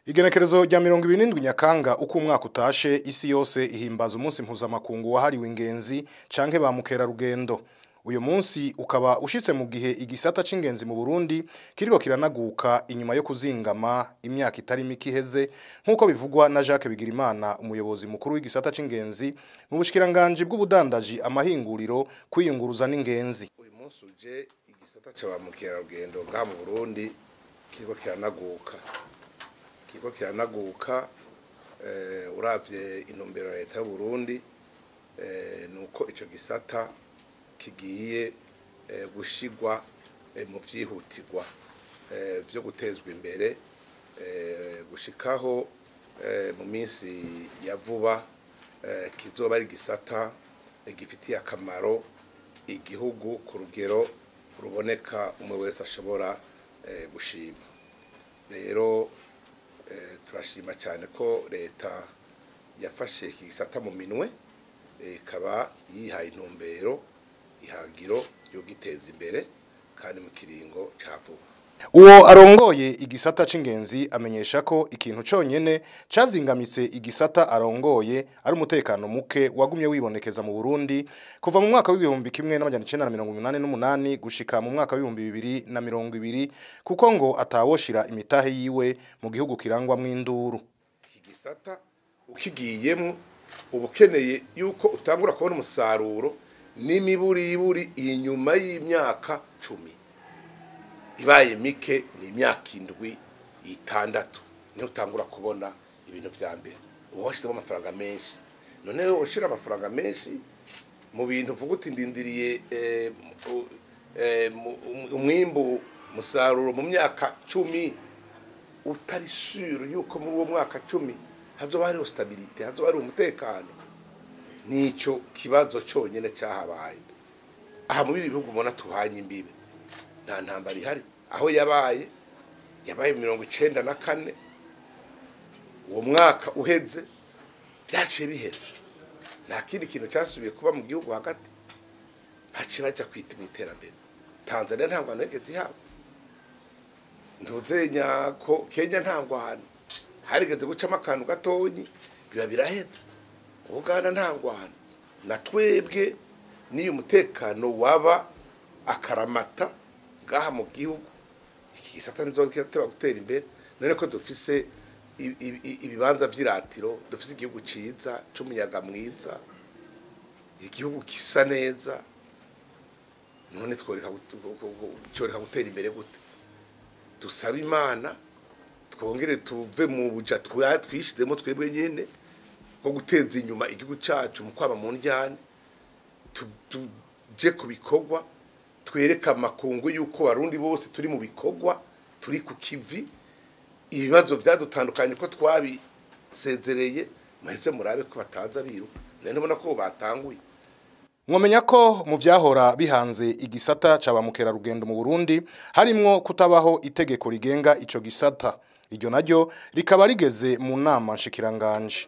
Igenekerezo rya 27 Nyakanga uko umwaka utashe, isi yose ihimbaza umunsi mpuzamakungu wahariwe ingenzi canke ba mukerarugendo. Uyu munsi ukaba ushitse mu gihe igisata c'ingenzi mu Burundi kiriko kiranaguka inyuma yo kuzingama imyaka itari mike iheze, nk'uko bivugwa na Jacques Bigirimana, umuyobozi mukuru w'igisata c'ingenzi mu bushikiranganji bw'ubudandaji, amahinguriro, kwiyunguruza n'ingenzi. Uyu munsi uje igisata ca ba mukerarugendo ngaha mu Burundi kiriko kiranaguka. Kiriko kiranaguka, uravye intumbero ya leta y'u Burundi, nuko ico gisata kigiye gushigwa mu vyihutirwa vyo gutezwa imbere, gushikaho mu minsi ya vuba kizoba ari igisata gifitiye akamaro igihugu ku rugero ruboneka umwe wese ashobora gushima. Rero turashima cyane ko leta yafashe iki gisata mu minwe, ikaba yihaye intumbero ihangiro yo giteza imbere kandi mu kiringo ca vuba. Uwo arongoye igisata c'ingenzi amenyesha ko ikintu conyene cazingamitse igisata arongoye ari umutekano muke wagumye wibonekeza mu Burundi kuva mu mwaka w'1988 gushika mu mwaka w'2020, kuko ngo atawoshira imitahe yiwe mu gihugu kirangwamwo induru. Iki gisata ukigiyemwo uba ukeneye yuko utangura kubona umusaruro n'imiburiburi inyuma y'imyaka 10, ibaye mike ni imyaka 7, 6 niho utangura kubona ibintu vya mbere. Uba washizemo amafaranga menshi, none woshira amafaranga menshi mu bintu uvuga uti ndindiriye umwimbu musaruro mu myaka 10, utari sure yuko muri uwo mwaka 10 hazoba hariho stabilité, hazoba hariho umutekano. Nico kibazo conyene cahabaye. Aha mu bindi bihugu ubona tuhanye imbibe nta ntambara ihari, aho yabaye yabaye 94, uwo mwaka uheze vyaciye bihera, nta kindi kintu casubiye kuba mu gihugu hagati, baciye baja kwita mu iterambere. Tanzania nta ngwano yigeze ihaba, ntuzenya ko Kenya nta ngwano, harigeze gucamo akantu gatonyi biba biraheze. Uganda nta ngwano, na twebwe niyo umutekano waba akaramata ngaha mu gihugu, iki gisata ntizokirateba gutera imbere. None ko dufise ibibanza vy'iratiro, dufise igihugu ciza c'umuyaga mwiza, igihugu gisa neza, none tworeka gutera imbere gute? Dusaba Imana twongere tuve mu buja twishizemo twebwe nyene ko guteza inyuma igihugu cacu mu kwaba mu njyane, tuje ku bikorwa, twereka amakungu yuko Barundi bose turi mu bikorwa, turi ku kivi. Ibibazo vyadutandukanye ko twabisezereye, muheze murabe ko bataza biruka, none ubona ko batanguye. Mwomenya ko mu vyahora bihanze igisata ca ba mukerarugendo mu Burundi harimwo kutabaho itegeko rigenga ico gisata, iryo naryo rikaba rigeze mu nama nshikiranganje.